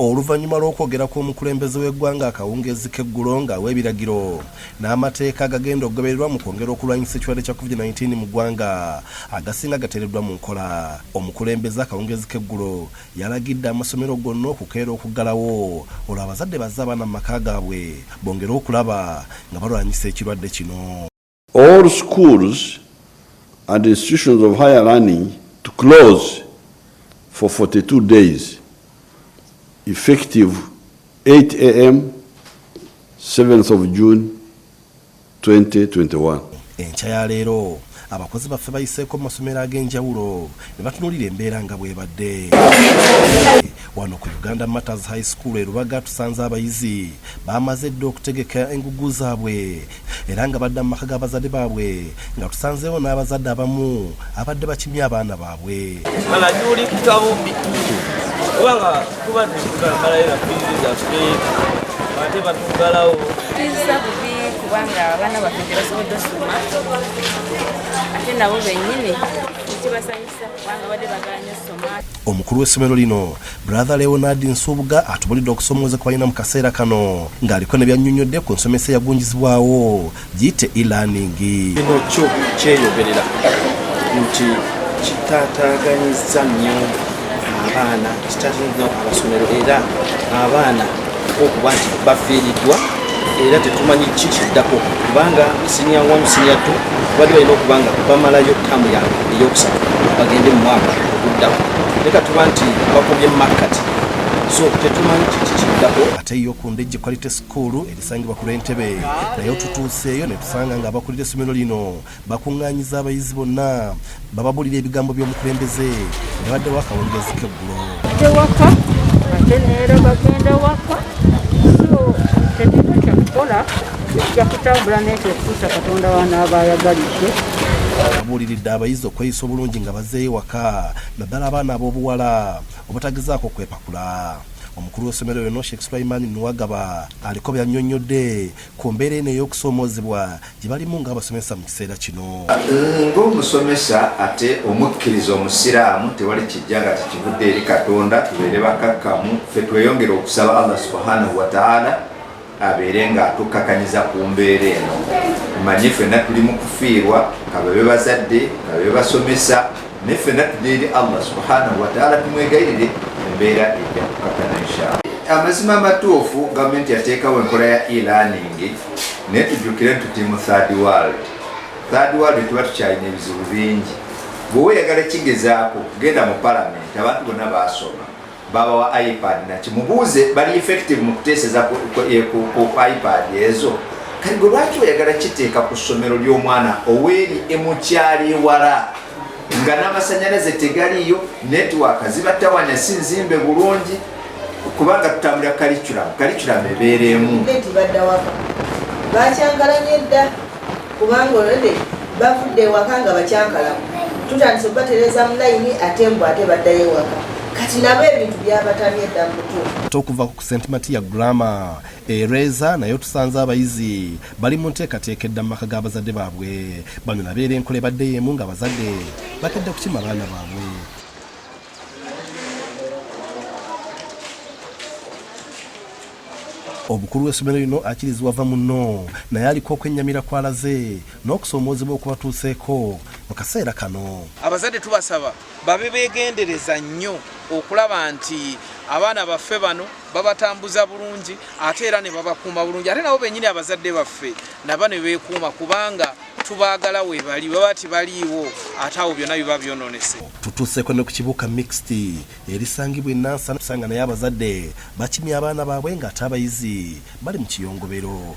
Oluvannyuma lw'okwogera kw'omukulembeze w'eggwanga akawungeezi k'eggulo ng'awa ebiragiro n'amateeka agagenda okugobererwa mu kwongera okulwanyisa ekirwadde kya Covid-19 mu ggwanga agasinga gateereddwa mu nkola. Omukulembeze akawungeezi k'eggulo yalagidde amasomero gonna okukeera okuggalawo olwo abazadde bazze abaana mu maka gaabwe bongere okulaba nga balwanyisa ekirwadde kino. All schools and institutions of higher learning to close for 42 days, effective 8 a.m. 7th of June 2021. Enkya ya leero abakozi baffe bayiseeko mu masomero ag'enjawulo ne batunuulira embeera nga bw'ebadde. Wano ku Uganda Martyrs High School e Lubaga tusanze abayizi bamaze dda okutegeka engugu zaabwe era nga badda mu maka g'abazadde baabwe nga tusanzeewo n'abazadde abamu abadde bakimye abaana baabwe. Tuwulikika bubi kubanga tuba tetugamalayo na fiizi zaffe ate batuggalawo. Tuyiza bubi kubanga abaana baffe tebasobodde osoma ate nabo bennyini tekibasanyusa kubanga badde bagala nnyo osoma. Omukulu w'essomero lino Brother Leonard Nsubuga atubulidde okusomooza kwe balina mu kaseera kano ng'aliko ne byannyonnyodde ku nsomesa eyagunjizibwawo giyite e-learning. Kino kyo kyeyogerera nti kitaataaganyizza nnyo abaana, kitaataaganyizza amasomero era abaana okuba nti bafiiriddwa era tetumanyi ki kiddako kubanga siniya 1 siniya 2 babadde balina okuba nga bamalayo ttaamu yaabwe eyokusatu bagende mu mwaka oguddako naye katuba nti bakomye mu makkati so tetumanyi kiki kiddako. Ate yo ku Ndejje Quality School erisangibwa ku lw'Entebe nayo tutuuseeyo ne tusanga ng'abakulira essomero lino bakuŋŋaanyiza abayizi bonna bababuulira ebigambo by'omukulembeze ebaddewo akawungeezi k'eggulo. Ate waka ate neera bagenda waka so tetulina kyakukola tujja kutambula n'ekyo okutuusa Katonda w'anaaba ayagalidde. Abuuliridde abayizi okweyisa obulungi nga bazzeeyo ewaka naddala abaana ab'obuwala obutagezaako kwepakula. Omukulu w'essomero lino Sheikh Sulaiman Nuwagaba aliko by'annyonnyodde ku mbeera eno ey'okusoomoozebwa gye balimu ng'abasomesa mu kiseera kino. Ng'omusomesa ate omukkiriza omusiraamu tewali kijja nga tekivudde eri Katonda, tubeere bakakkamu ffe tweyongere okusaba Allah subhanahu wa ta'ala abeere nga atukkakanyiza ku mbeera eno. Manye ffenna tuli mu kufiirwa, kababe bazadde, kababe basomesa, naye ffenna tudde eri Allah subhanahu wa ta'ala tumwegayirire embeera ejja kukakkana inshallah. Amazima amatuufu gavumenti yateekawo enkola ya e-learning naye tujjukire nti tuli mu third world. Third world tuba tukyalina ebizibu bingi. Bw'oba oyagala kigezaako genda mu palamenti, abantu bonna baasoma babawa iPad naki mubuuze bali effective mu kuteeseza ku iPad ezo. Kati gwe lwaki oyagala kiteeka ku ssomero ly'omwana oweeri emukyali ewala nga n'amasanyalaze tegaliiyo, netiwaaka zibatawanya, si nzimbe bulungi kubanga tutambulira curriculum, curriculum ebeera emu. Badda waka bakyankalanye dda kubanga already bavudde ewaka nga bakyankalamu, tutandise okubatereeza mu layini ate mbu ate baddayo ewaka kati nabo ebintu byabatamye dda mu butuufu. Ate okuva ku St Matia Grammar e Lweza nayo tusanze abayizi bali mu nteekateeka edda mu maka g'abazadde baabwe. Bano nabo era enkola ebadde y'emu ng'abazadde bakedde kukima baana baabwe. Omukulu w'essomero lino Achilles Wava Munno naye aliko okwennyamira kw'alaze n'okusoomoozebwa okubatuuseeko mu kaseera kano. Abazadde tubasaba babe beegendereza nnyo okulaba nti abaana baffe bano babatambuza bulungi ate era ne babakuuma bulungi ate nabo bennyini abazadde baffe nabo ne beekuuma kubanga tubaagala weebali baba tibaliiwo ate awo byonna biba byonoonese. Tutuuseeko ne ku Kibuuka Mixed erisangibwa e Nansana tusanga naye abazadde bakimye abaana baabwe ng'ate abayizi bali mu kiyongobero.